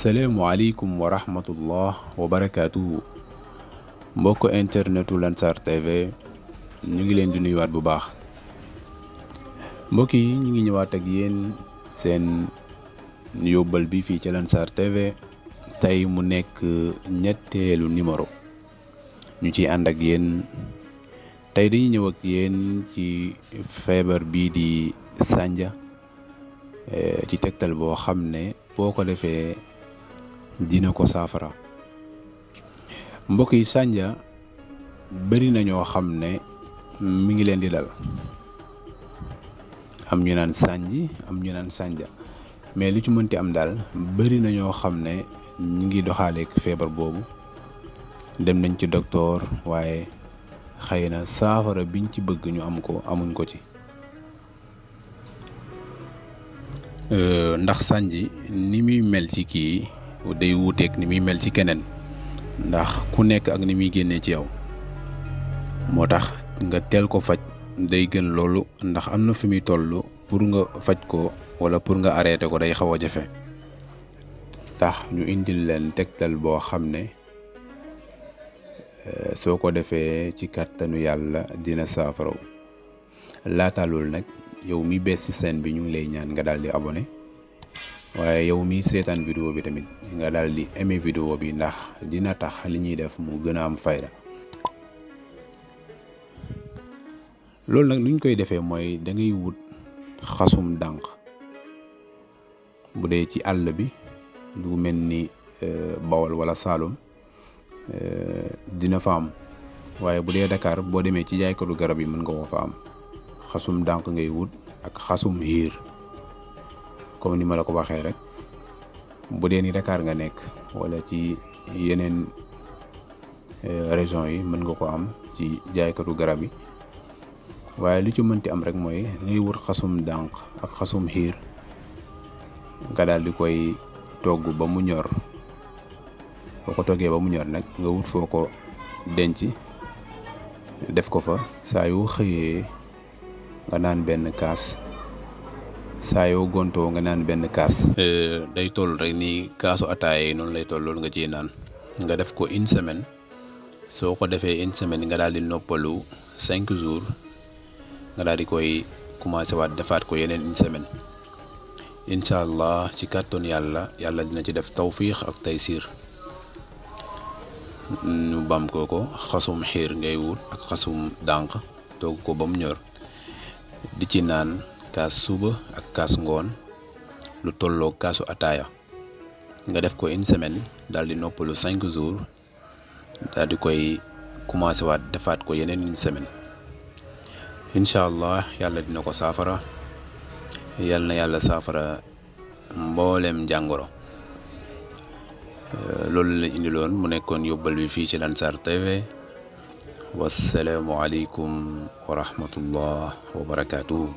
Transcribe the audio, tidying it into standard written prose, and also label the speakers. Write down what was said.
Speaker 1: asalaamualeykum wa rahmatullah wa barakaatuhu mbokk internetu Lansar TV ñu ngi leen di nuyuwaat bu baax mbokk yi ñu ngi ñëwaat ak yéen seen yóbbal bi fii ci Lansar TV tey mu nekk ñetteelu numéro ñu ciy ànd ak yéen tey dañuy ñëw ak yéen ci feebar bii di sànja ci tegtal boo xam ne boo ko defee dina ko saafara mbokk yi sànja bari na ñoo xam ne mi ngi leen di dal am ñu naan sànji am ñu naan sànja mais li ci mënti am daal bari na ñoo xam ne ñu ngi doxaaleek feebar boobu dem nañ ci docteur waaye xëy na saafara biñ ci bëgg ñu am ko amuñ ko ci ndax sànji ni muy mel ci kii day wuuteeg ni muy mel ci keneen ndax ku nekk ak ni muy génnee ci yow moo tax nga teel ko faj day gën loolu ndax am na fi muy toll pour nga faj ko wala pour nga arrêté ko day xaw a jafe tax ñu indil leen tegtal boo xam ne soo ko defee ci kàttanu yàlla dina saafaraw laata loolu nag yow mi bees ci chaîne bi ñu ngi lay ñaan nga daal di abonné waaye yow mi seetaan vidéo bi tamit nga daal di aimé vidéo bi ndax dina tax li ñuy def mu gën a am fayda loolu nag nuñ koy defee mooy da ngay wut xasum dànq bu dee ci àll bi lu mel ni Bawol wala Saalum dina fa am waaye bu dee Dakar boo demee ci jaaykatu garab yi mën nga ko fa am xasum dànq ngay wut ak xasum hiir comme ni ma la ko waxee rek bu dee ni Dakar nga nekk wala ci yeneen région yi mën nga ko am ci jaaykatu garab yi waaye lu ci mënti am rek mooy ngay wut xasum dànq ak xasum hiir nga daal di koy togg ba mu ñor boo ko toggee ba mu ñor nag nga wut foo ko denc def ko fa saa yoo xëyee nga naan benn kaas saa yoo gontoo nga naan benn kaas. day toll rek ni kaasu ataaya yi noonu lay toll loolu nga ciy naan nga def ko une semaine soo ko defee une semaine nga daal di noppalu 5 jours nga daal di koy commencé waat defaat ko yeneen une semaine incha allah ci kàttan yàlla dina ci def tawfiix ak taysiir ñu bam ko xasum xiir ngay wut ak xasum dànq togg ko ba mu ñor. di ci naan kaas suba ak kaas ngoon lu tolloo kaasu ataaya nga def ko une semaine daal di noppalu 5 jours daal di koy commencé waat defaat ko yeneen une semaine incha allah yàlla dina ko saafara yàlla na yàlla saafara mboolem jàngoro loolu la indiloon mu nekkoon yóbbal bi fii ci Lansar TV wassalaamu aleykum wa rahmatullah wa barakaatuhu